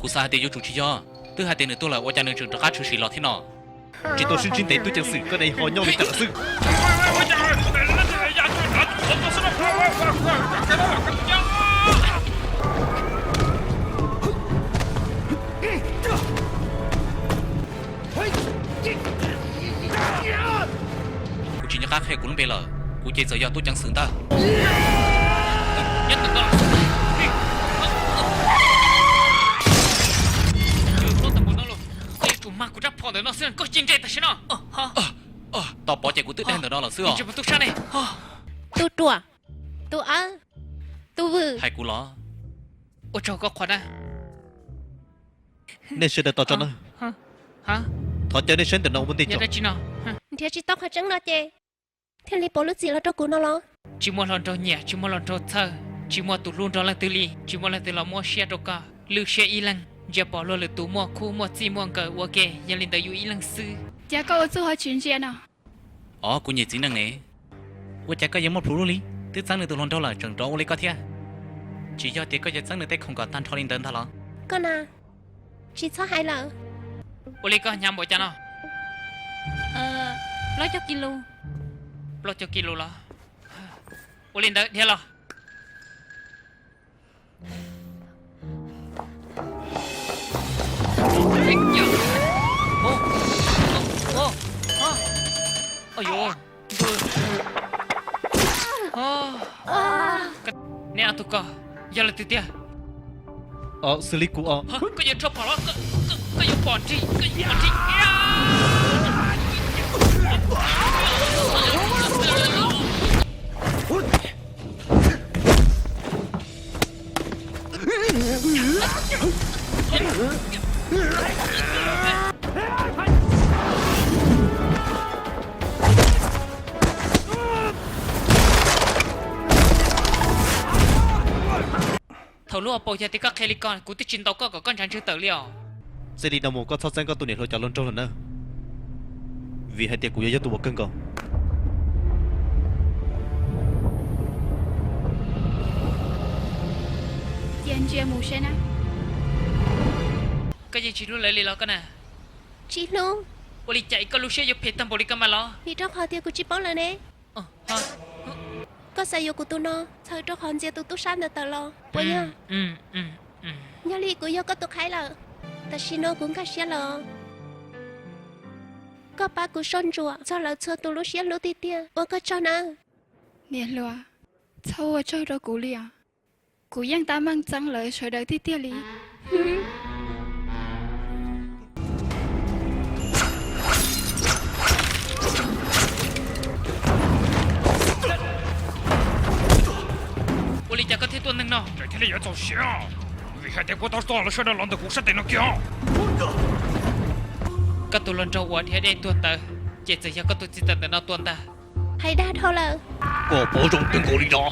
Kuv xav hais tias yuav tsum tsis yog, twb hais tias nws tuag lawm ua cas nws tseem rov qab tshwm sim los thiab no? Tsis tau sib ntsib ntev tub ceev xwm, koj deev ho nyob li cas lawm xwb? Kuv tsis nco qab qhia kuv lub npe lawm, kuv ces txawm yog tub ceev xwm ntag. Koj yuav tsum mag kuv rab phom ntawm no xwb, koj cia li ntsia tam sim no. Tau pom ces kuv twb dag ntawm no lawm xwb os. Tub ruam, tub awb, tub vwm. Hais kuv los? Ua tsaug koj qhuas na. Nej sawv daws tos tso na. Thov caw nej saib ntawm no ua ntej tso. Nrhiav tsis tau qhov tseeb no ces thiaj li pauv lub txim los rau kuv no los? Tsis muaj hluas nraug nyiam, tsis muaj hluas nraug txhawj, tsis muaj tus hlub nrog leej twg li, tsis muaj leej twg los muab siab rau koj. Lwj siab ib leeg, ntsia pom luag lwm tus muaj khub muaj txij muaj nkawm ua ke, yog li ntawd yus ib leeg xwb. Cas koj ua txuj ho tsis ntsia no? Os, kuv niam txiv neej ne, ua cas koj yuav muaj plhus luaj li? Twb txeeb nws tus hluas nraug lawm tseem rov ua li koj thiab. Tsis yog tias koj yuav txeeb nws tej khoom kom tag nrho li ntawd ntag los? Koj na, tsis txhob hais lawm. Ua li koj hnyav npaum cas no? Plaub caug kis lus. Plaub caug kis lus los? Ua li ntawd dhia los. Neb ob tug ko yog leej twg tiag? Xws li kuv os. Koj yuav rho phom los? Koj yuav pom nrig, koj yuav pom nrig. Thaum lub hauv paus yog tias koj qhia li ko kuv twb tsis ntaus koj kom koj ntshav ntswg tawm li os. Txij li no mus koj txhob txeeb koj tus niam hluas cov hluas nraug lawm na, vim hais tias kuv yuav yog tus uas kawg nkaus. Cia ntsia mus seb na. Koj yeej tsis hlub lawv li los koj na? Tsis hlub. Ua li cas koj lub siab yuav phem tag npaum li ko mas los? Vim rau qhov tias kuv tsis paub lawv ne. Koj xav yuav kuv tus no txhawm rau qhov ntxias tus tub sab ntawd tawm los puas yog? Yog li kuv yog koj tus qhaib lawm. Tam sim no kuv nkag siab lawm. Koj pab kuv soj ntsuam txog lawv txhua tus lub siab hlub tiag tiag, ua koj tsaug nawb. Niam hluas, txhob ua tsaug rau kuv li os. Kuv yeej tab meeg txeeb lawv sawv daws tiag tiag li. Ua li cas koj thiaj tuaj neeg no? Thiaj li yuav txaus siab, vim hais tias kuv tau tos lawv sawv daws los ntawm kuv sab tes no kiag. Koj tus hluas nraug uas dhia dej tuag ntawd ces txawm yog koj tus txiv tawm ntawm no tua ntag. Hais dag dhau lawm. Koj paub zoo kawg nkaus li no.